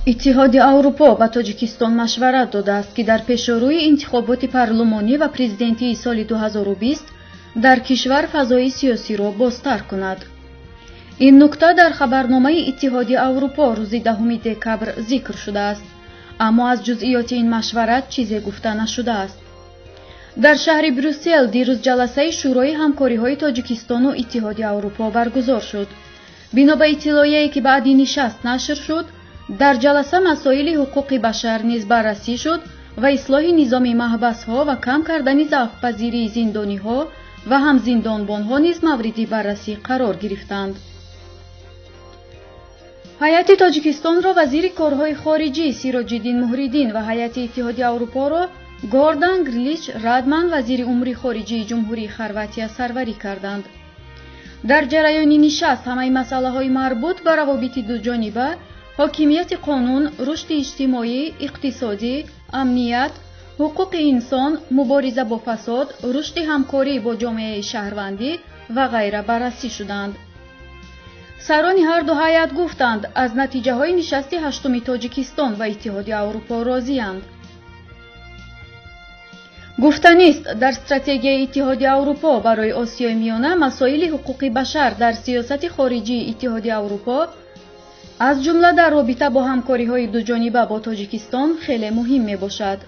Иттиҳоди Аврупо ба Тоҷикистон машварат додааст, ки дар пешорӯи интихоботи парлумонӣ ва президентии соли 2020 дар кишвар фазои сиёсиро бозтар кунад. Ин нукта дар хабарномаи Иттиҳоди Аврупо рӯзи 10 декабр зикр шудааст, аммо аз ҷузъиёти ин машварат чизе гуфта нашудааст. Дар шаҳри Брюссел дирӯз ҷаласаи Шӯрои ҳамкориҳои Тоҷикистону Иттиҳоди Аврупо баргузор шуд. Бино ба иттилояе, ки баъди нишаст нашр шуд, дар ҷаласа масоили ҳуқуқи башар низ баррасӣ шуд ва ислоҳи низоми маҳбасҳо ва кам кардани заъфпазирии зиндониҳо ва ҳамзиндонбонҳо низ мавриди баррасӣ қарор гирифтанд. Ҳайати Тоҷикистонро вазири корҳои хориҷӣ Сироҷиддин Муҳриддин ва ҳайати Иттиҳоди Аврупоро Гордан Грлич Радман, вазири умури хориҷии Ҷумҳурии Хорватия, сарварӣ карданд. Дар ҷараёни нишаст ҳамаи масъалаҳои марбут ба равобити дуҷониба, ҳокимияти қонун, рушди иҷтимоӣ, иқтисодӣ, амният, ҳуқуқи инсон, мубориза бо фасод, рушди ҳамкорӣ бо ҷомеаи шаҳрвандӣ ва ғайра баррасӣ шуданд. Сарони ҳарду ҳайат гуфтанд, аз натиҷаҳои нишасти ҳаштуми Тоҷикистон ва Иттиҳоди Аврупо розианд. Гуфтанист, дар стратегияи Иттиҳоди Аврупо барои Осиёи Миёна масоили ҳуқуқи башар дар сиёсати хориҷии Иттиҳоди Аврупо, аз ҷумла дар робита бо ҳамкориҳои дуҷониба бо Тоҷикистон, хеле муҳим мебошад.